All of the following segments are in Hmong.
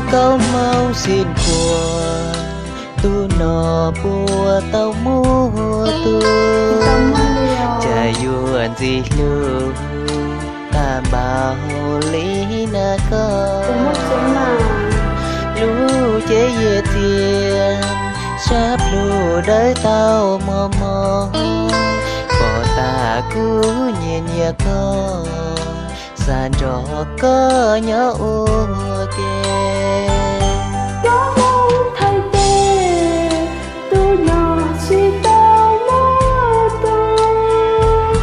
Nkauj Hmoob xib npuas, tus no puas tau muaj tug, cas yuav ntxim hlub tag npaum li na koj. Lub cev yias txias, sab plhu dawb tau mos mos, pom tas kuv nyiam nyiam koj, xav nrog koj nyob ua ke. Nkauj Hmoob Thaib teb, tus no tsis tau muaj tug,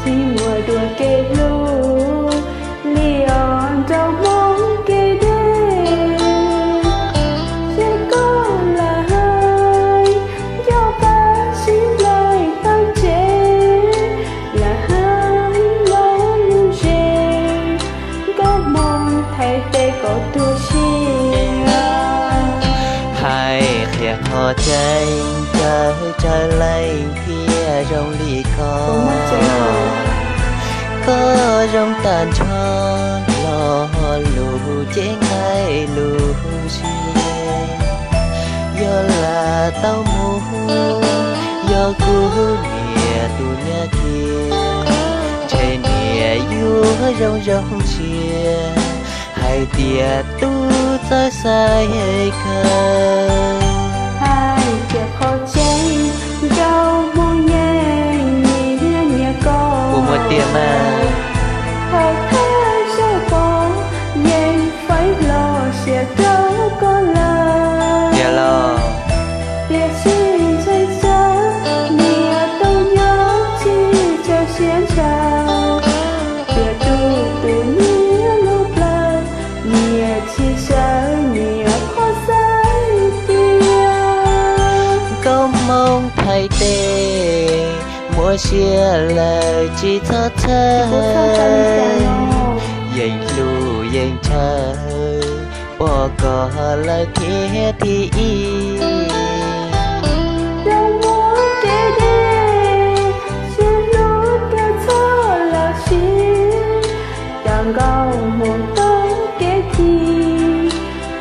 xib muas dua kev hlub li os nraug Hmoob kev deb. Seb koj lam hais, nco qab sib nplawg tag ntses, lam hais los lus ze, Nkauj Hmoob Thaib teb kaum tuag siab. Hais qhia qhov tseeb, tsawg tsawg leej thiaj zoo li koj. Koj zoo tag nrho, lo lus cev nqaij lus siab. Yog lam tau mus, yog kuv niam tus nyab kiag, ntshe niam yuav zoo zoo siab hais tias tub txawj xaiv kawg. Hais tias qhov tseeb, Nkauj Hmoob yeej nyiam nyiam koj. Kuv muaj tiag mas. Thaum thawj zaug pom, yeej faib hlo siab rau koj lawm. Tiag los? Tiam sis ntshai tsam niam tau nyob tsis txaus siab ntshaw, tias tu tus niam lub plawv, niam tsis sawv niam qhov xav tiag. Nkauj Hmoob Thaib teb, muaj siab lawm tsis txhob txhawj, yeej hlub yeej ntshaw, pom koj lawm thiab thib ib. Nraug Hmoob kev deb, sib hlub kawg txhob los sib, cas Nkauj Hmoob tau kev khi,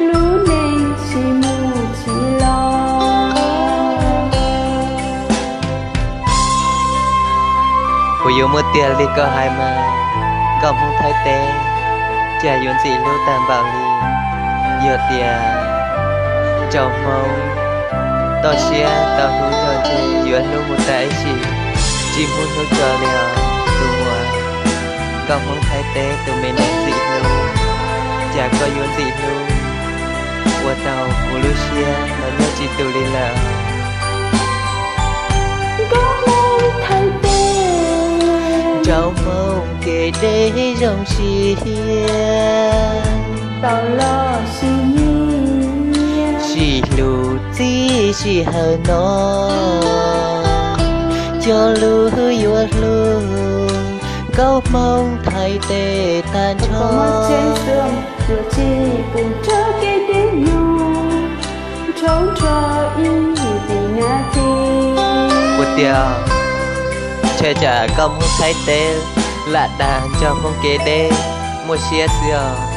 lub neej tsis mus tsis los. Puas yuav muaj tiag li koj hais mas, Nkauj Hmoob Thaib teb, cas yuav ntxim hlub tag npaum li? Yog tias nraug Hmoob toj siab tau hlub yog ntshe yuav hlub mus tas ib sim, tsis hnub hnub tso li os tus muam. Nkauj Hmoob Thaib teb tus me neeg ntxim hlub, cas koj yuav ntxim hlub ua rau kuv lub siab los nyob tsis tus li lawm. Nkauj Hmoob Thaib teb, nraug Hmoob kev deb zoo siab, tau los sib nyiam, sib hlub txij sij hawm no, cog lus yuav hlub Nkauj Hmoob Thaib teb tag nrho. Yuav tsis pub rau kev deb nyuag, nrhau nrho ib tis nab thib. Ua tiag, ntshe tsam Nkauj Hmoob Thaib teb lam dag nraug Hmoob kev deb, muaj siab xwb os.